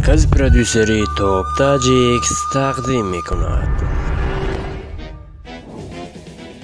Маркази продюсерии Топ Таҷикс тақдим мекунад.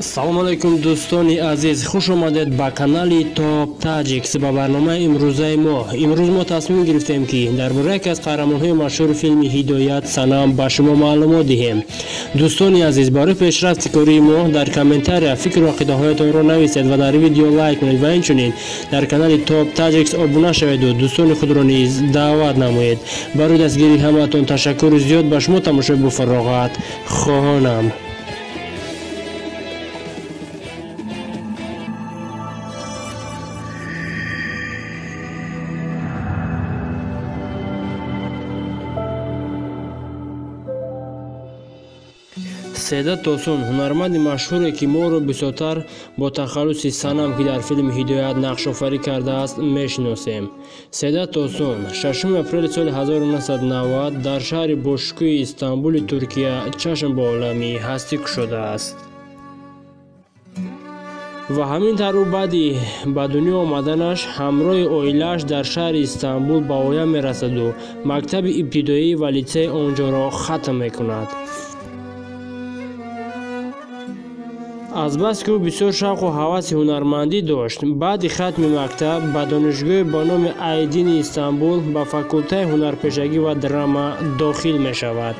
Салом алейкум, дӯстони азиз, хуш омадед ба канали Топ Таҷикс, ба барномаи имрӯзаи мо. Имрӯз мо тасмим гирифтем, ки дар бораи яке аз қаҳрамонҳои машҳури филми Ҳидоят Санам ба шумо маълумот диҳем. Дӯстони азиз, барои пешрафти кории мо дар комментария фикру ақидаҳоятонро нависед ва дар видео лайк кунед ва инчунин дар канали Топ Таҷикс обуна шаведу дӯстони худро низ даъват намоед. Барои дастгирии ҳамаатон ташаккури зиёд. Ба шумо тамошои бофароғат хоҳонам. Седат Тосун ҳунарманди машҳуре, ки моро бисёртар бо тахаллуси Санам, ки дар филми Ҳидоят нақшофарӣ кардааст, мешиносем. Седат Тосун 6 апрели соли 1990 дар шаҳри бошукӯҳи Истанбули Туркия чашм ба олами ҳастӣ кушодааст. Ва ҳамин тавр ӯ баъди ба дунё омаданаш ҳамроҳи оилааш дар шаҳри Истанбул ба воя мерасаду мактаби ибтидоӣ ва литсеи он ҷоро хатм мекунад. Азбаски ӯ бисёр шавқу ҳаваси ҳунармандӣ дошт, баъди хатми мактаб ба донишгоҳи ба номи Айдини Истанбул ба факултаи ҳунарпешагӣ ва драма дохил мешавад.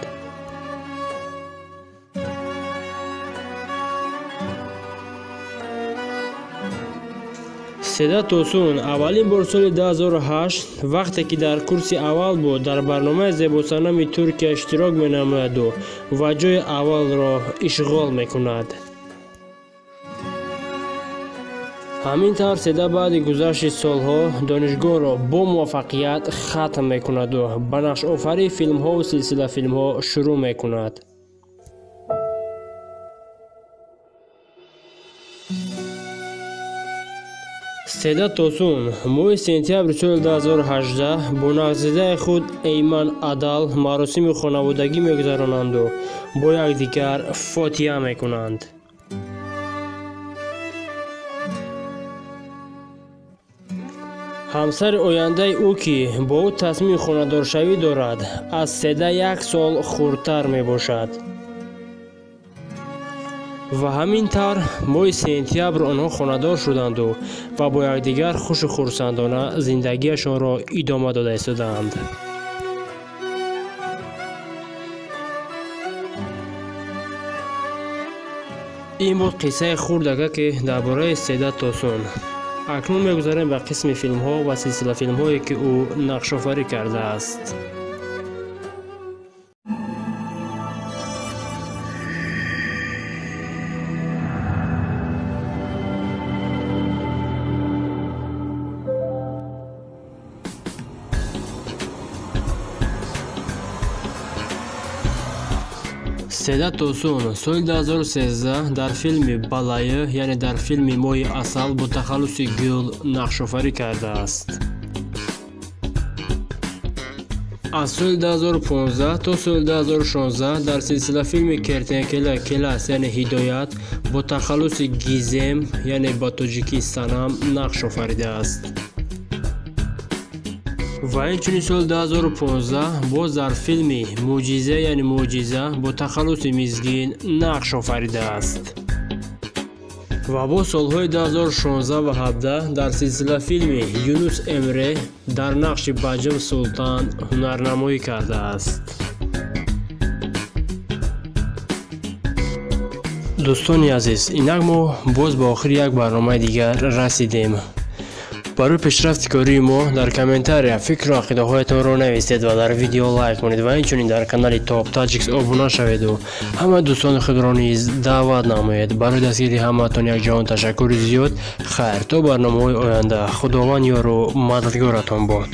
Седат Тосун аввалин бор соли 2008, вақте ки дар курси аввал буд, дар барномаи Зебосанами Туркия иштирок менамояду ва ҷои аввалро ишғол мекунад. Ҳамин тавр Седат баъди гузашти солҳо донишгоҳро бо муваффақият хатм мекунаду ба нақшофарии филмҳову силсилафилмҳо шурӯъ мекунад. Седат Тосун моҳи сентябри соли 2018 бо нағзидаи худ Эйман Адал маросими хонаводагӣ мегузаронанду бо якдигар фотиҳа мекунанд. Ҳамсари ояндаи ӯ, ки бо ӯ тасмими хонадоршавӣ дорад, аз Седат як сол хурдтар мебошад. Ва ҳамин тавр моҳи сентябр онҳо хонадор шуданду ва бо якдигар хушу хурсандона зиндагиашонро идома дода истодаанд. Ин буд қиссаи хурдака, ки дар бораи Седат Тосун. Акнун мегузарем ба қисми филмҳо ва силсилафилмҳое, ки ӯ нақшофарӣ кардааст. Седат Тосун соли 2013 дар филми Балайы, яъне дар филми Моҳи асал бо тахаллуси Гул нақшофарӣ кардааст. Аз соли 2015 то соли 2016 дар силсилафилми Кертенкела Келас, яъне Ҳидоят бо тахаллуси Гизем, яъне ба тоҷикӣ Санам нақш офаридааст. Ва инчунин соли 2015 боз дар филми Мӯъҷиза, яъне Мӯъҷиза бо тахаллуси Мизгин нақш офаридааст. Ва боз солҳои 2016 ва 17 дар силсилафилми Юнус Эмре дар нақши Баҷим Султан ҳунарнамоӣ кардааст. Дӯстони азиз, инак мо боз ба охири як барномаи дигар расидем. Барои пешрафти кории мо дар комментария фикру ақидаҳоятонро нависед ва дар видео лайк кунед ва инчунин дар канали Топ Таҷикс обуна шаведу ҳама дӯстони худро низ даъват намоед. Барои дастгирии ҳамаатон якҷаҳон ташаккури зиёд. Хайр, то барномаҳои оянда. Худованд ёру мададгоратон бод.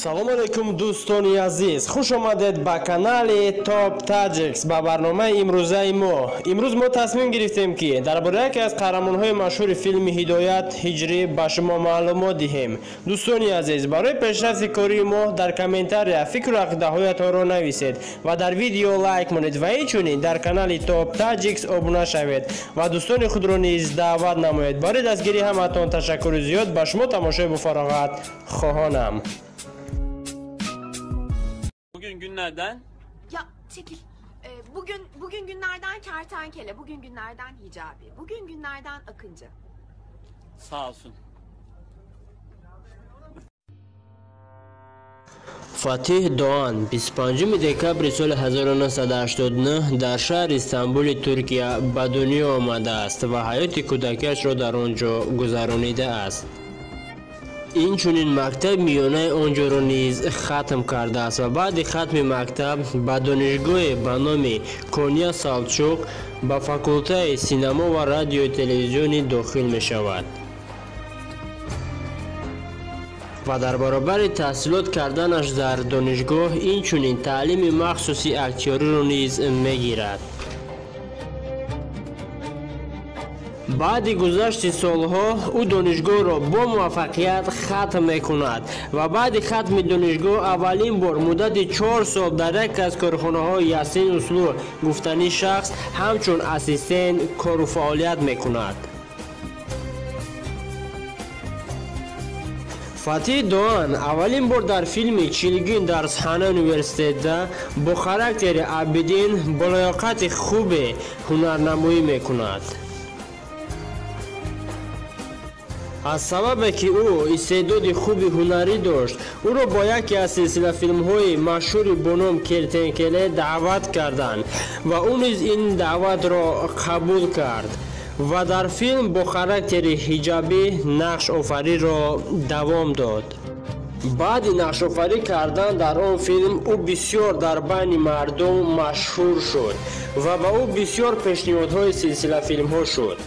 Салом алейкум дӯстони азиз, хуш омадед ба канали Top Tajiks, ба барномаи имрӯзаи мо. Имрӯз мо тасмим гирифтем, ки дар бораи яке аз қаҳрамонҳои машҳури филми Ҳидоят Ҳиҷрӣ ба шумо маълумот диҳем. Дӯстони азиз, барои пешрафти кории мо дар комментария фикру ақидаҳоятонро нависед ва дар видео лайк монед ва инчунин дар канали Top Tajiks обуна шавед ва дӯстони худро низ даъват намоед. Барои дастгирии ҳамаатон ташаккури зиёд, ба шумо тамошои бофароғат хоҳонам. Bugün günlerden? Ya çekil. Bugün günlerden kertenkele, bugün günlerden hicabi, bugün günlerden akıncı. Sağ olsun. Фатиҳ Доан 25 декабри соли 1989 дар шаҳри Истанбули Туркия ба дунё омадааст ва ҳаёти кӯдакиашро дар он ҷо гузаронидааст. Инчунин мактаби миёнаи он ҷоро низ хатм кардааст ва баъди хатми мактаб ба донишгоҳе ба номи Кония Салчуқ ба факултаи синамо ва радиои телевизионӣ дохил мешавад ва дар баробари таҳсилот карданаш дар донишгоҳ инчунин таълими махсуси актёриро низ мегирад. Баъди гузашти солҳо ӯ донишгоҳро бо муваффақият хатм мекунад ва баъди хатми донишгоҳ аввалин бор муддати 4 сол дар яке аз корхонаҳои Ясин Услу гуфтанӣ шахс ҳамчун ассистент кору фаъолият мекунад. Фатиҳ Доан аввалин бор дар филми Чилгин дар саҳнаи университетда бо характери Абидин бо лаёқати хубе ҳунарнамоӣ мекунад. Аз сабабе ки ӯ истеъдоди хуби ҳунарӣ дошт, ӯро бо яке аз силсилафилмҳои машҳури бо ном Кертенкеле даъват карданд ва ӯ низ ин даъватро қабул кард ва дар филм бо характери ҳиҷабӣ нақшофариро давом дод. Баъди нақшофарӣ кардан дар он филм ӯ бисёр дар байни мардум машҳур шуд ва ба ӯ бисёр пешниҳодҳои силсилафилмҳо шуд.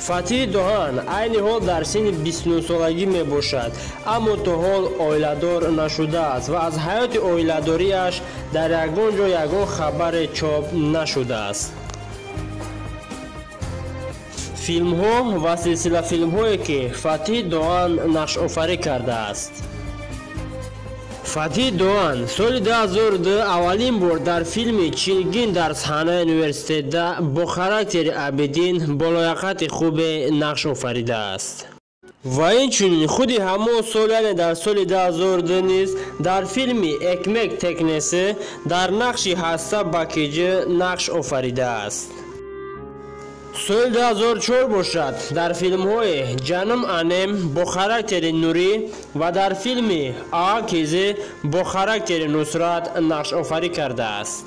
Фатиҳ Доан айни ҳол дар синни 29-солагӣ мебошад, аммо то ҳол оиладор нашудааст ва аз ҳаёти оиладориаш дар ягон ҷо ягон хабаре чоп нашудааст. Филмҳо ва силсилафилмҳое ки Фатиҳ Доан нақшофарӣ кардааст. Фатиҳ Доан соли 2002 аввалин бор дар филми Чилгин дар саҳнаи университетда бо характери Абидин бо лояқати хубе нақш офаридааст. Ва инчунин худи ҳамон сол, яъне дар соли 2002 низ дар филми Экмек Текнеси дар нақши Ҳаста Бакиҷи нақш офаридааст. Соли 2004 бошад дар филмҳои Ҷанум Анем бо характери Нурӣ ва дар филми Аа Кизи бо характери Нусрат нақшофарӣ кардааст.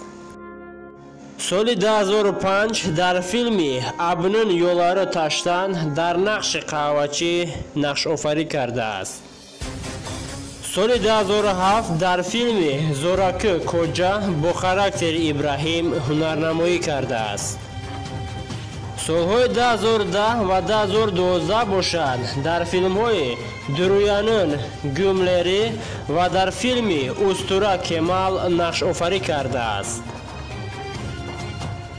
Соли 2005 дар филми Абнун Ёларо Таштан дар нақши қаҳвачӣ нақшофарӣ кардааст. Соли 2007 дар филми Зоракӣ Коҷа бо характери Ибраҳим ҳунарнамоӣ кардааст. Солҳои 2010 ва 2012 бошад дар филмҳои Дуруянун Гюмлери ва дар филми Устура Кемал нақшофарӣ кардааст.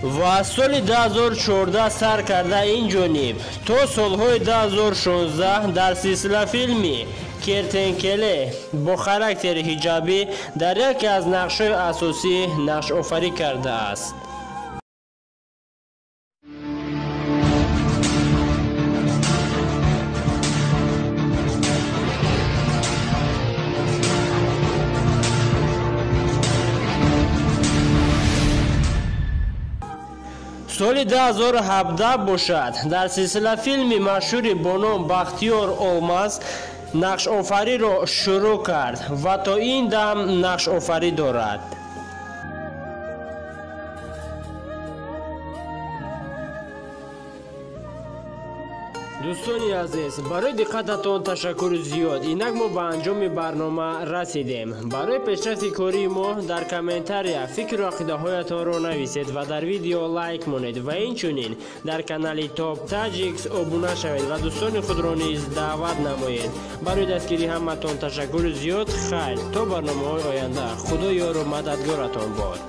Ва аз соли 2014 сар карда ин ҷониб то солҳои 2016 дар силсилафилми Кертенкеле бо характери ҳиҷабӣ дар яке аз нақшҳои асосӣ нақшофарӣ кардааст. Соли 2017 бошад дар силсилафилми машҳури бо ном Бахтиёр Олмаз нақшофариро шурӯъ кард ва то ин дам нақшофарӣ дорад. Дӯстони азиз, барои диққататон ташаккури зиёд. Инак мо ба анҷоми барнома расидем. Барои пешрафти кории мо дар комментария фикру ақидаҳоятонро нависед ва дар видео лайк монед ва инчунин дар канали Топ Таҷикс обуна шавед ва дӯстони худро низ даъват намоед. Барои дастгирии ҳаматон ташаккури зиёд. Хайр, то барномаҳои оянда. Худо ёру мададгоратон бод.